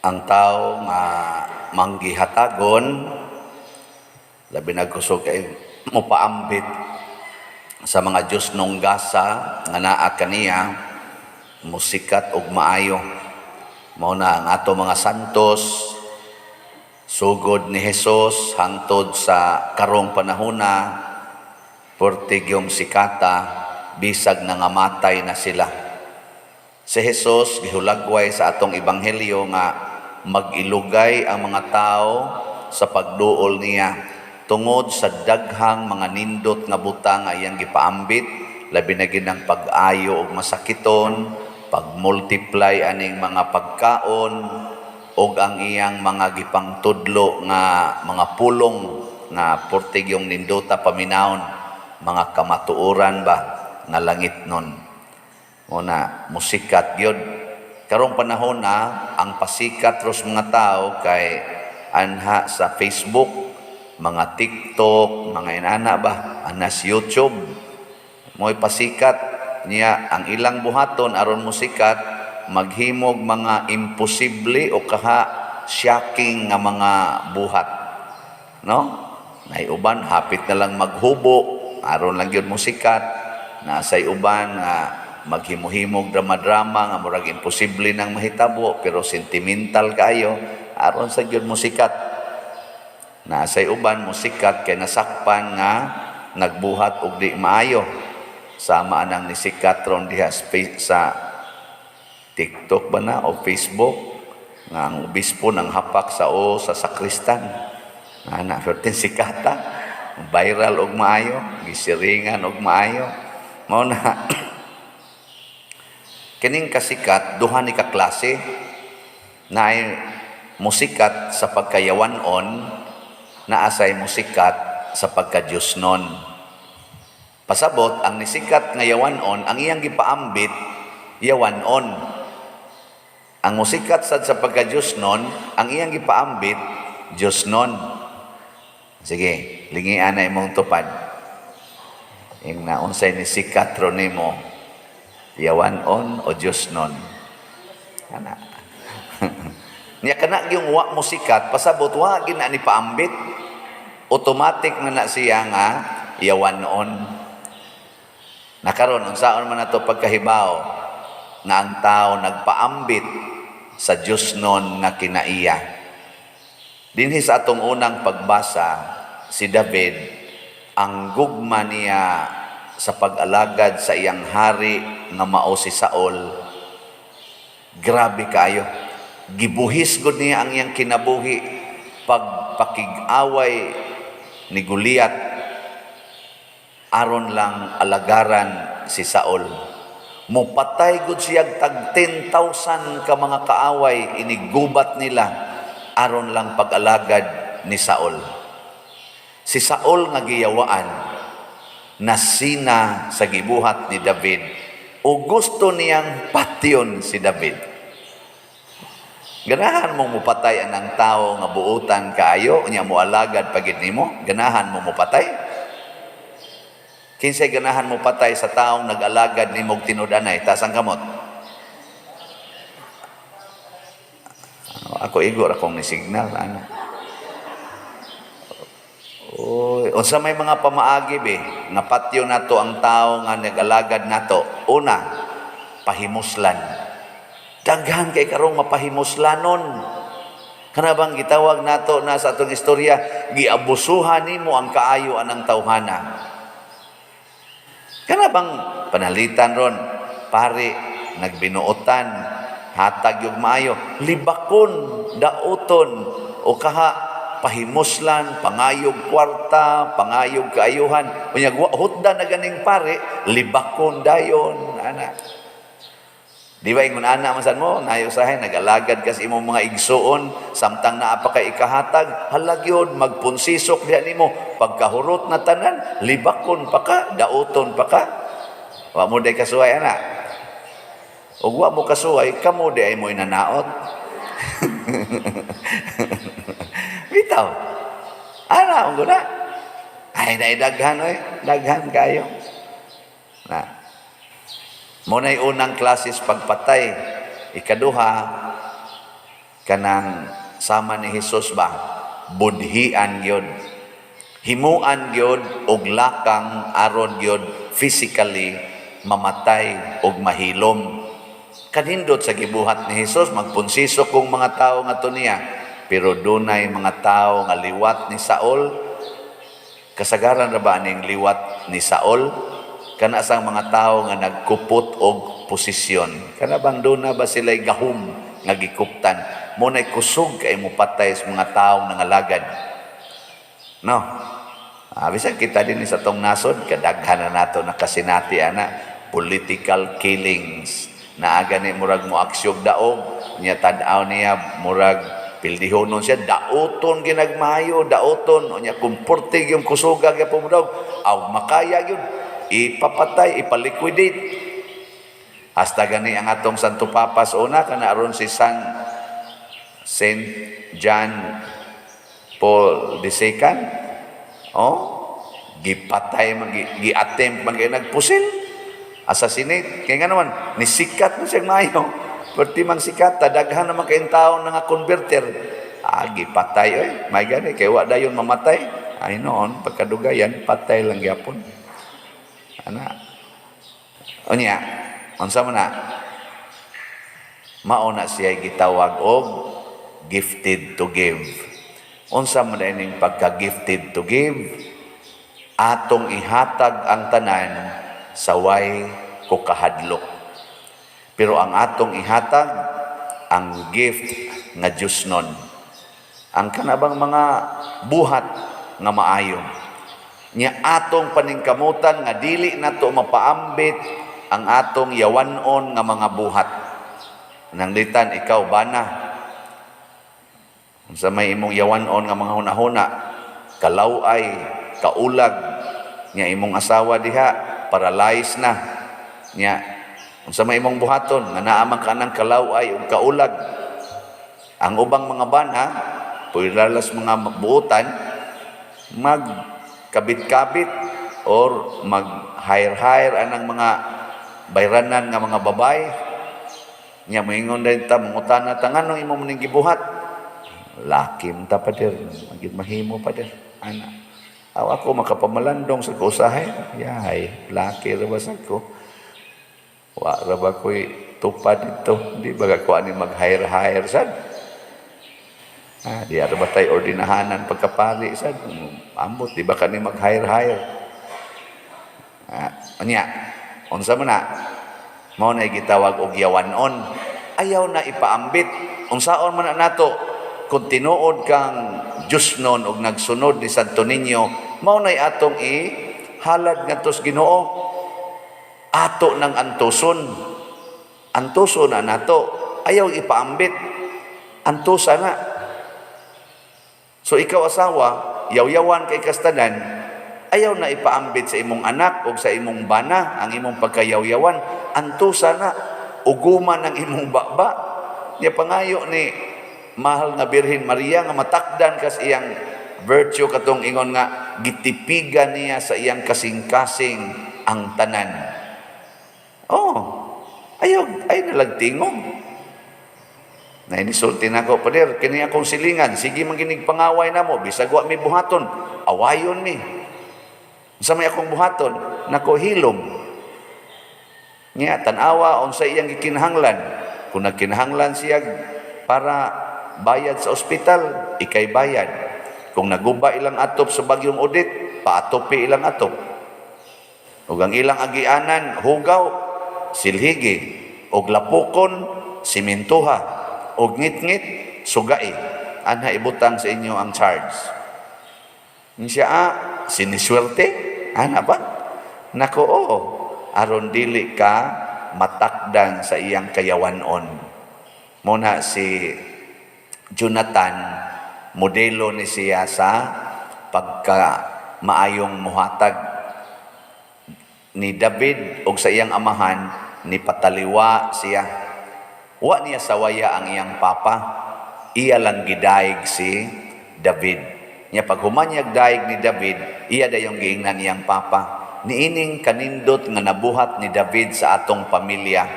Ang tao nga manggihatagon, labi na kusog kay mopaambit sa mga Diyos nung gasa nga naa kaniya, musikat og maayo. Mao na ang ato mga santos, sugod ni Jesus hangtod sa karong panahona, puwerte gyung sikata bisag nangamatay na sila. Si Jesus gihulagway sa atong ebanghelyo nga mag-ilugay ang mga tao sa pagduol niya tungod sa daghang mga nindot nga butang nga iyang gipaambit, labi na gyud ang pag-ayo og masakiton, pag-multiply aning mga pagkaon, ug ang iyang mga gipangtudlo nga mga pulong nga puwerte gyung nindota paminawon, mga kamatuoran ba nga langit nun. Mao na musikat gyud. Karong panahon na ang pasikat ros mga tao kay anha sa Facebook, mga TikTok, mga inana ba, anha sa YouTube. Mo'y pasikat niya. Ang ilang buhaton aron musikat, maghimog mga imposible o kaha shocking nga mga buhat. No? Nay uban hapit na lang maghubo aron lang gyud musikat. Nasay uban nga maghimo-himog drama-drama nga murag imposible nang mahitabo pero sentimental kaayo aron sa gyud musikat. Nasay uban musikat kay nasakpan nga nagbuhat og di maayo. Sama anang nisikat ron diha sa TikTok ba na o Facebook nga ang obispo nang hapak sa o sa sakristan. Ana, pero sikata, viral og maayo, gisiringan og maayo. Mao na kining kasikat, duha ni ka klase. Naay musikat sa pagkayawan-on, naasay musikat sa pagka-Diyosnon. Pasabot, ang nisikat nga yawan-on, ang iyang gipaambit, yawan-on. Ang musikat sad sa pagka-Diyosnon, ang iyang gipaambit, Diyosnon. Sige, lingian na imong tupad. Ing na unsay ni sikat ro nimo, yawan-on o Diyosnon? Ana. Nya kana yung wa mo sikat, pasabot wa gina ni paambit. Automatic na na siya nga yawan-on. Nakaron unsaon man nato pagkahibaw nga ang tao nagpaambit sa Diyosnon nga kinaiya? Dinhi sa atong unang pagbasa, si David, ang gugma niya sa pag-alagad sa iyang hari nga mao si Saul, grabe kaayo. Gibuhis gud niya ang iyang kinabuhi pagpakig-away ni Goliat aron lang alagaran si Saul. Mupatay gud siya tag 10,000 ka mga kaaway, inigubat nila aron lang pag-alagad ni Saul. Si Saul nga giyawaan, nasina sa gibuhat ni David o gusto niyang patyon si David. Ganahan mo mupatay anang tao nga buutan kaayo, nya moalagad pagid nimo? Ganahan mo mupatay? Kinsay ganahan mo patay sa taong nag-alagad nimo og tinud-anay? Taas ang kamot. Ako igo ra kong ni signal ana. Oy, unsa may mga pamaagi be nga patyo nato ang tao nga nag-alagad nato? Una, pahimuslan. Daghan kay karong mapahimuslanon. Kana bang gitawag nato na sa atong istorya, giabusuhan nimo ang kaayo anang tawhana. Kana bang panalitan ron, pare nagbinuotan, hatag yung maayo, libakon, dauton, o kaha pahimuslan, pangayog kwarta, pangayog kaayuhan. Unya hutda na ganing pare, libakon dayon, ana. Di ba ingon ana man sad mo, nayo usahay nag-alagad ka sa imong mga igsuon samtang naa pa kay ikahatag, halag yun, magpunsisok diha nimo, pagkahurot na tanan, libakon pa ka, dauton pa ka. Wa mo day kasuway ana. Ug wa mo kasuway, kamo di ay mo inanaot. Bitaw. Ana, ang guna. Ay, na daghan oy, daghan kayo. Na. Mo na'y unang klases pagpatay. Ikaduha, Kanang sama ni Jesus ba, budhian gyud, himuan gyud og lakang aron gyud physically mamatay og mahilom. Kanindot sa gibuhat ni Jesus, magpunsiso kung mga tao nga niya, pero dunay mga tao nga liwat ni Saul. Kasagaran ra ba ning liwat ni Saul? Kana sang mga tao nga nagkupot og posisyon, kana bang duna ba sila gahom nga gikuptan mo nay kusog kay mo patay sa mga tao nangalagad, no? Ah, bisan kita din sa tong nasod, kadaghan na nato nakasinati ana, political killings. Naa gani murag mo aksyog daog, niya tan-aw niya murag pildihonon siya, dauton ginagmayo, dauton, unya kumporte yung kusuga gyapon mo daw, aw makaya gyud, ipapatay, ipaliquidate. Hasta gani ang atong Santo Papa sa una, kana aron si Saint John Paul II, oh, gipatay man, gi-attempt man kay nagpusil, assassinate. Kaya nga naman, nisikat man siyang maayo. Perti mang sikat, daghan naman kayong tao nga converter. Ah, gipatay, oy. May gani, kay wa dayon mamatay. Ay noon, pagkadugayan, patay lang gyapon. Ana. Unya, unsa man na? Mao na siya gitawag og gifted to give. Unsa man ning pagka-gifted to give? Atong ihatag ang tanan sa way ko kahadlok. Pero ang atong ihatag, ang gift nga Diyos nun. Ang kanabang mga buhat nga maayo. Nya atong paningkamutan nga dili nato mapaambit ang atong yawanon nga mga buhat. Nanglitan ikaw bana, unsa may imong yawanon nga mga hunahuna, kalaway, kaulag, nya imong asawa diha paralyzed na. Nya unsa may imong buhaton nga naa man ka ng kalaway ug kaulag? Ang ubang mga bana, puwilalas mga buotan, magkabit-kabit or mag-hire-hire anang mga bayranan nga mga babae. Nya moingon din ta, mangutana ta, "Nganong imo man ning gibuhat?" "Laki man ta, pader, magid mahimo, pader." Ana. "Aw ako makapamalandong sa usahay." Yay, laki ra ba sa ko? Wa ra ba ko'y tupad dito? Di ba ko ani mag-hire-hire sad? Ah, di ara ba tay ordinahanan pagkapari sad? Ambot, di ba kani mag-hire-hire? Ah, unya, unsa man na? Mao na gitawag og yawanon. Ayaw na ipaambit. Unsaon man na nato? Kung tinuod kang Diyos nun og nagsunod ni Santo Niño, mao na'y atong i halad ngadto sa Ginoo. Ato nang antuson. Antuson na nato. Ayaw ipaambit. Antusa na. So ikaw asawa, yaw-yawan kay kastanan, ayaw na ipaambit sa imong anak o sa imong bana ang imong pagkayawyawan. Antusa na. Uguman ang imong baba. Nya pangayo ni mahal nga Birhen Maria nga matakdan kas iyang virtue katong ingon nga gitipigan niya sa iyang kasing-kasing ang tanan. Oh, ayaw, ay nalag tingog. Na inisulti na ko, "Pader, kini akong silingan, sige man ginig pangaway na mo, bisag wa mi buhaton, awayon mi. Sa may akong buhaton?" Nako, hilom. Nya, tan-awa, unsa iyang gikinahanglan. Kung nagkinahanglan siya para bayad sa ospital, ikay bayad. Kung naguba ilang atop sa bagyong Odette, paatopi ilang atop. Ug ang ilang agianan, hugaw, silhigi. Og lapukon, simintuha. Og ngit-ngit, sugai. Anha ibutang sa inyo ang charge. Siya, ah, siniswerte? Ana ba? Nako, oo. Aron dili ka matakdan sa iyang kayawanon. Muna si Jonathan, modelo ni siya sa pagka maayong muhatag ni David og sa iyang amahan ni pataliwa siya. Wa niya sawaya ang iyang papa, iya lang gidaig si David. Nya pag humanyag daig ni David, iya dayong giingnan iyang papa, "Niining kanindot nga nabuhat ni David sa atong pamilya,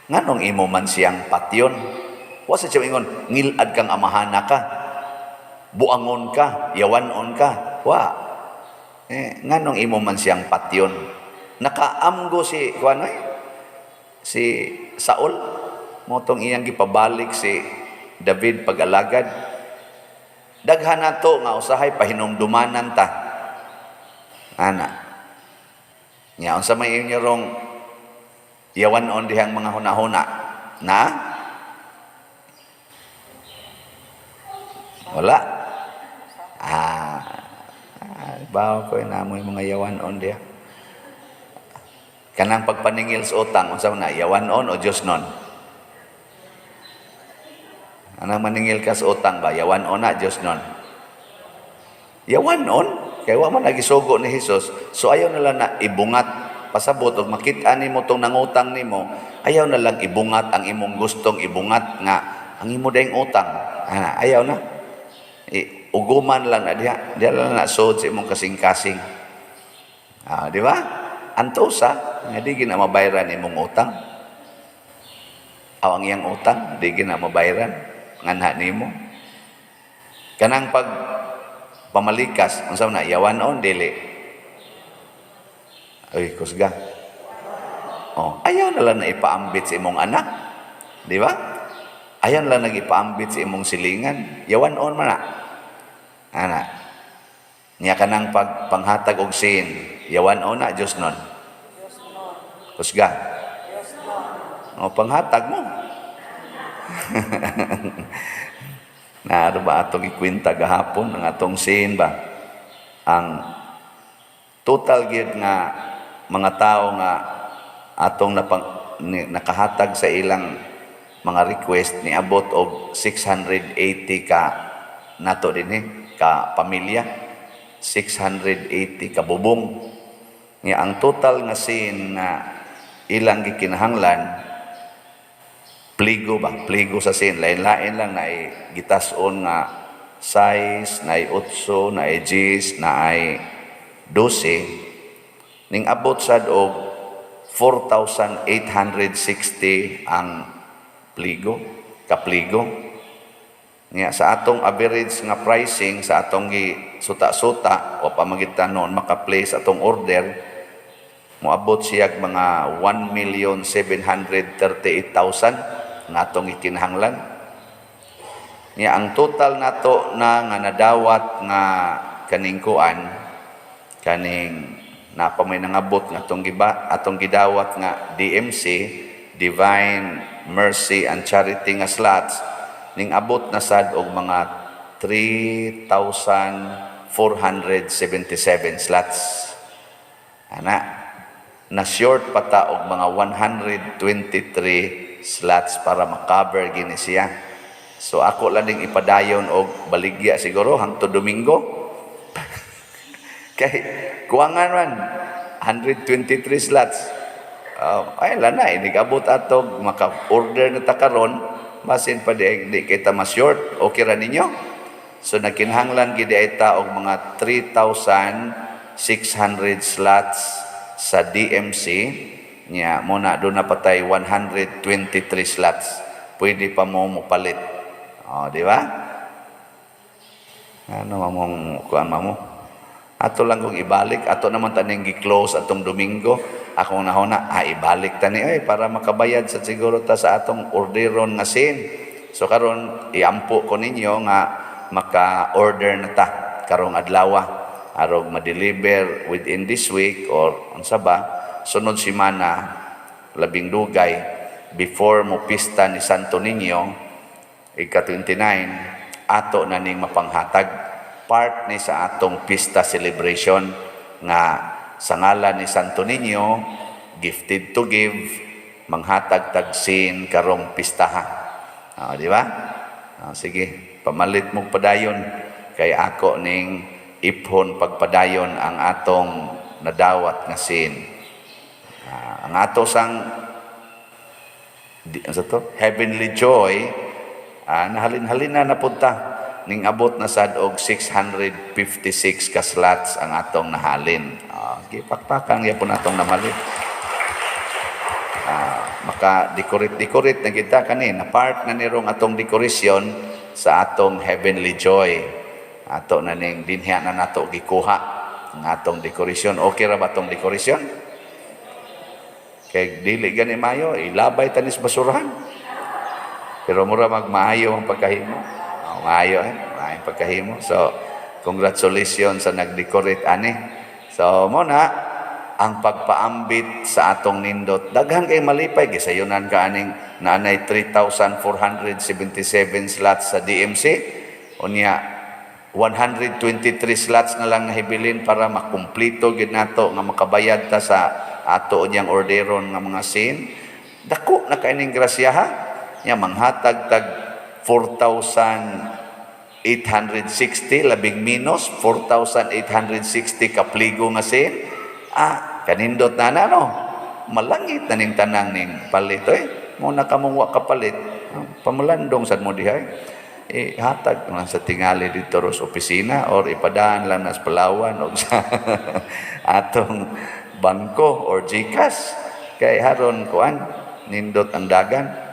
nganong imo man siyang patyon?" Wa sa siya ingon, "Ngilad kang amahana ka. Buangon ka, yawanon ka." Wa. Eh, nganong imo man siyang patyon? Nakaamgo si kuan eh, si Saul mao tong iyang gipabalik si David pag-alagad. Daghan nato nga usahay pahinumdumanan ta. Ana. Nya unsa may inyo rong yawanon dihang mga hunahuna na? Wala. Ah, bawo ko na mo mga yawanon diha. Kanang pagpaningil sa utang, unsa man na, yawanon o Diyos nun? Anang maningil ka sa utang ba, yawanon na, Diyos nun? Yawanon? Kaya wa man nagisugo ni Jesus. So ayaw na lang na ibungat pasabot og makita nimo tong nangutang nimo, ayaw na lang ibungat ang imong gustong ibungat nga ang imo dayong utang. Ah, ayaw na. I, uguman lang na diha. Diha lang na sud sa imong kasing-kasing. Ah, di ba? Antosa nga di gina mabayran imong utang. Aw, ang iyang utang di gina mabayran nganha nimo. Kanang pag pamalikas, unsa man na, yawanon dili? Ay, kusga. Oh, ayaw na lang na ipaambit sa imong anak. Di ba? Ayaw na lang nag-ipaambit sa imong silingan. Yawanon man na. Ana. Nya kanang pag panghatag og sin, yawanon na, Diyos nun? Kusga. O, panghatag mo. Naaro ba atong ikwenta gahapon ang atong sin ba? Ang total gyud nga mga tao nga atong nakahatag sa ilang mga request niabot og 680 ka nato dinhi ka pamilya, 680 ka bubong. Nga ang total nga sin nga ilang gikinahanglan, pligo ba, pligo sa sin, lain-lain lang, na gitason nga size, na 8, na 10, na 12, ning abot sad og 4,860 ang pligo, kapligo. Nga sa atong average nga pricing sa atong gi suta-suta o pamagitan noon maka-place atong order, moabot siya mga 1,738,000 nga atong ikinahanglan. Nya ang total nato na nga nadawat nga kaning kuan, kaning napa may nangabot nga atong giba, atong gidawat nga DMC, Divine Mercy and Charity nga slots, ning abot na sad og mga 3,477 slots. Ana, na short pa ta og mga 123 slots para ma-cover gini siya. So ako lang ding ipadayon og baligya siguro hangtod Domingo. Kay kuwangan man 123 slots. Ay la na inigabot atog maka-order na ta karon, basin pa di kita ma-short. Okay ra ninyo? So nagkinahanglan gid ay ta og mga 3,600 slots sa DMC nya mo na doon na patay 123 slots. Pwede pa mo mopalit. Oh, di ba? Ano mamong kuan mamo? Ato lang kung ibalik, ato naman taning gi-close atong Domingo. Akong nahuna, ibalik tani ay para makabayad sa siguro ta sa atong orderon nga sin. So karon iampo ko ninyo nga maka-order na ta karong adlaw arog ma-deliver within this week or unsa ba sunod semana, labing dugay before mo pista ni Santo Niño ika-29, ato na ning mapanghatag. Part ni sa atong pista celebration nga sa ngalan ni Santo Niño, gifted to give, manghatag tag sin karong pistaha. Ah, di ba? Ah, sige, pamalit mo padayon kay ako ning iphon pagpadayon ang atong nadawat nga sin. Ah, ang ato sang di, ano to? Heavenly Joy, nahalin-halin na napunta ning abot na sad og 656 ka slots ang atong nahalin. Sige, pakpakan gyapon atong namalit. Maka decorate decorate na kita kani na part na nirong atong dekorasyon sa atong Heavenly Joy. Ato na ning dinhiya na nato gikuha ang atong dekorasyon. Okay ra ba atong dekorasyon? Kay dili gani mayo, ilabay tanis basurahan. Pero mura magmaayo ang pagkahimo. Oh, maayo eh, maayo ang pagkahimo. So, congratulations sa nag-decorate ani. So, mo na ang pagpaambit sa atong nindot. Daghan kay malipay gisayunan ka aning naanay 3,477 slots sa DMC. Unya 123 slots na lang nahibilin para makumplito gid nato nga makabayad ta sa ato unyang orderon nga mga sin. Dako na kay ning grasya ha. Nya manghatag tag 4,860, labing minus 4,860 ka pligo nga sin. Ah, kanindot na na no. Malangit na ning tanang ning palit eh. Mo na kamong wa kapalit, pamulandong sad mo dihay. Eh, hatag lang sa tingali dito sa opisina or ipadaan lang na sa Palawan o sa atong bangko or GCash. Kay haron kuan, nindot ang dagan.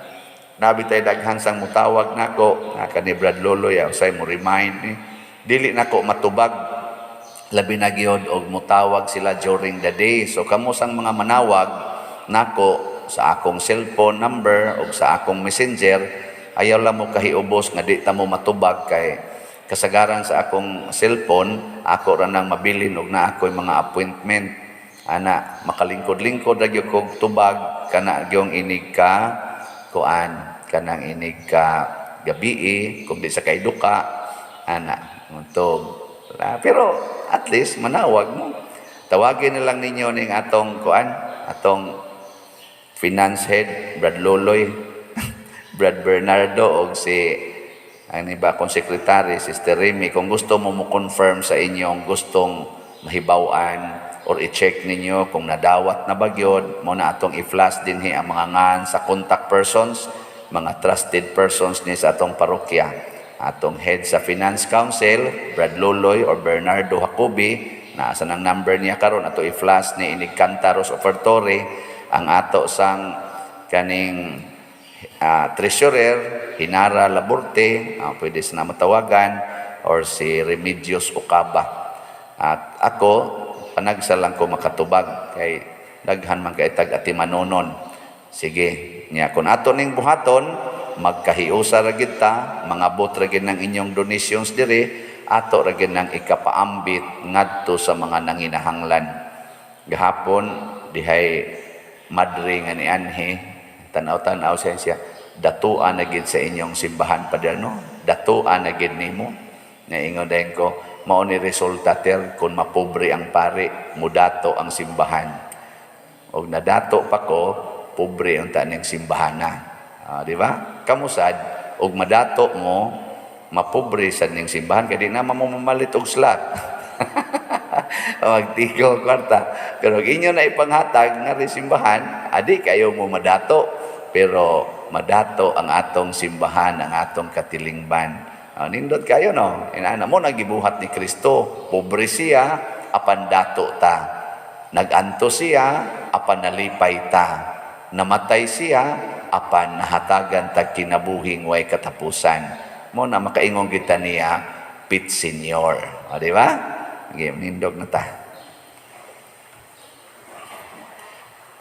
Nabi tay daghan sang mutawag nako, nga kani Brad Lolo ya usay mo remind ni. Dili nako matubag, labi na gyud og mutawag sila during the day. So kamo sang mga manawag nako sa akong cellphone number o sa akong Messenger, ayaw lang mo kahiubos nga di ta mo matubag kay kasagaran sa akong cellphone, ako ra nang mabilin og naa ako'y mga appointment. Ana, makalingkod-lingkod ra gyud kog tubag kana gyung inig ka kuan, kanang inig ka gabii kung di sa kaiduka ana untog. Pero at least manawag mo. Tawagin na lang ninyo ning atong kuan, atong finance head, Brad Loloy, Brad Bernardo og si ang iba kong secretary, Sister Remy, kung gusto mo mo confirm sa inyong gustong mahibaw-an or i-check ninyo kung nadawat na ba gyud mo na atong i-flash dinhi ang mga ngan sa contact persons, mga trusted persons ni sa atong parokya. Atong head sa Finance Council, Brad Loloy or Bernardo Jacobi, naa sa nang number niya karon ato i-flash ni inig Cantaros Offertory, ang ato sang kaning treasurer, Hinara Laborte, pwede sa na matawagan, or si Remedios Ocaba. At ako, panagsa lang ko makatubag, kay daghan man kay tag atimanunon. Sige, niya kung ato ning buhaton, magkahiusa ra gid ta, mangabot ra gid ng inyong donations diri, ato ra gid nang ikapaambit ngadto sa mga nanginahanglan. Gahapon dihay madre nga ni anhi, tanaw-tanaw siya siya, "Datuan na gid sa inyong simbahan, pader no, datuan na gid nimo." Naingon dayon ko, "Mao ni resulta ter kung mapobre ang pari, mudato ang simbahan. Og nadato pa ko, pobre unta ning simbahan na." Ah, di ba? Kamusad og madato mo, mapobre sad ning simbahan kay di na mo mamalit og slot. Magtigo kwarta. Pero og inyo na ipanghatag nga rin simbahan, adi kayo mo madato. Pero madato ang atong simbahan, ang atong katilingban. Nindot kayo, no? Inaana mo, nagibuhat ni Kristo. Pobre siya, apan dato ta. Naganto siya, apan nalipay ta. Namatay siya, apan nahatagan tag kinabuhing way katapusan. Mo na makaingon kita niya, Pit Senior. O, di ba? Sige, nindog na ta.